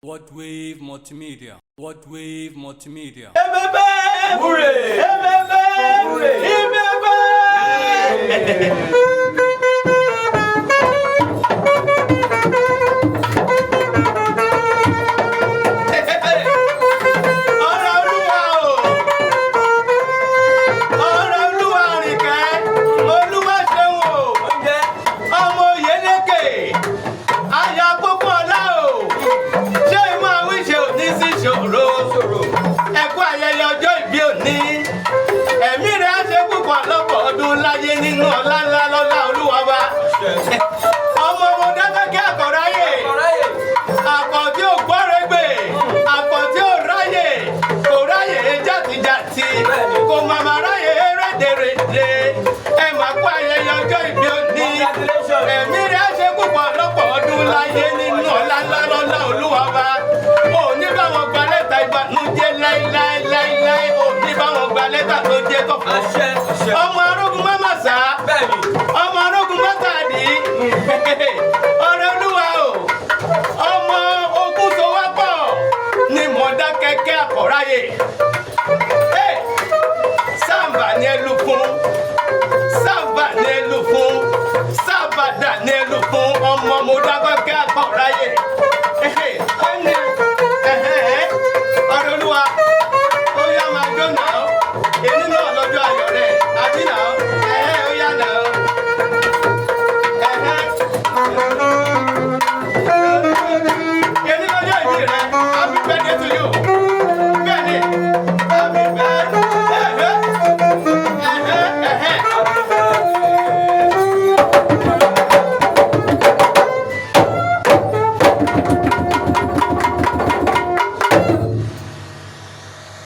What Wave Multimedia? What Wave Multimedia? Ebebe! Wúre! Ebebe! Wúre! Ebebe! Ọ̀rọ̀ Olúwa o! Ọ̀rọ̀ Olúwa Àrìnkẹ́! Olúwa ṣeun o! Oúnjẹ. Ọmọ Oyèlékè! Aya pópó ọlá o! Ṣé ìmọ̀ àwíṣe òní sí ṣòro? Ṣòro. Ẹ kú ayẹyẹ ọjọ́ ìbí òní. Ẹ̀mí rẹ̀ á ṣe púpọ̀ lọ́pọ̀ ọdún láyé nínú ọlá ńlá lọ́lá Olúwa wa. Ọmọ mo dákẹ́kẹ́ àkọ́ráyè. Ọ̀ráyè. Àkọ́ tí ò gbọ́rẹ́gbè. Àkọ́ tí ò ráyè. Kò ráyè jàtijàti. Kò màmá ráyè rédèrèdè. Ẹ mà kú ayẹyẹ ọjọ́ ìbí òní. Congratulations. Ẹ̀mí rẹ̀ á ṣe púpọ̀ lọ́pọ̀ ọdún láyé nínú ọlá ńlá lọ́lá Olúwa wa. Ò ní bá wọn gba lẹ́tà ìbànújẹ́ láíláíláíláí. Ò ní bá wọn gba lẹ́tà tó jẹ́ tọ̀fọ̀. Àṣẹ. Àṣẹ. Ọmọ arógun má mà sá, Bẹ́ẹ̀ni. ọmọ arógun mọ́tàdí, ọ̀rẹ́ Olúwa o, ọmọ ogun so wá pọ̀ ní Mọ̀dákẹ́kẹ́ àkọ́ráyè. Hey! Sáǹbà ni ẹ lù fún, sáǹbà ni ẹ lù fún, sábàdà ni ẹ lù fún ọmọ Mọ̀dákẹ́kẹ́ àkọ́ráyè. Hey! Ẹni ẹ̀hẹ́ ọ̀rẹ́ Olúwa, ó yá máa jó náà, èmi náà lọ́jọ́ ayọ̀ rẹ̀, àbí náà, ẹ̀hẹ́ ó yá náà. Èmi lọ́jọ́ ìbí rẹ̀, happy birthday to you.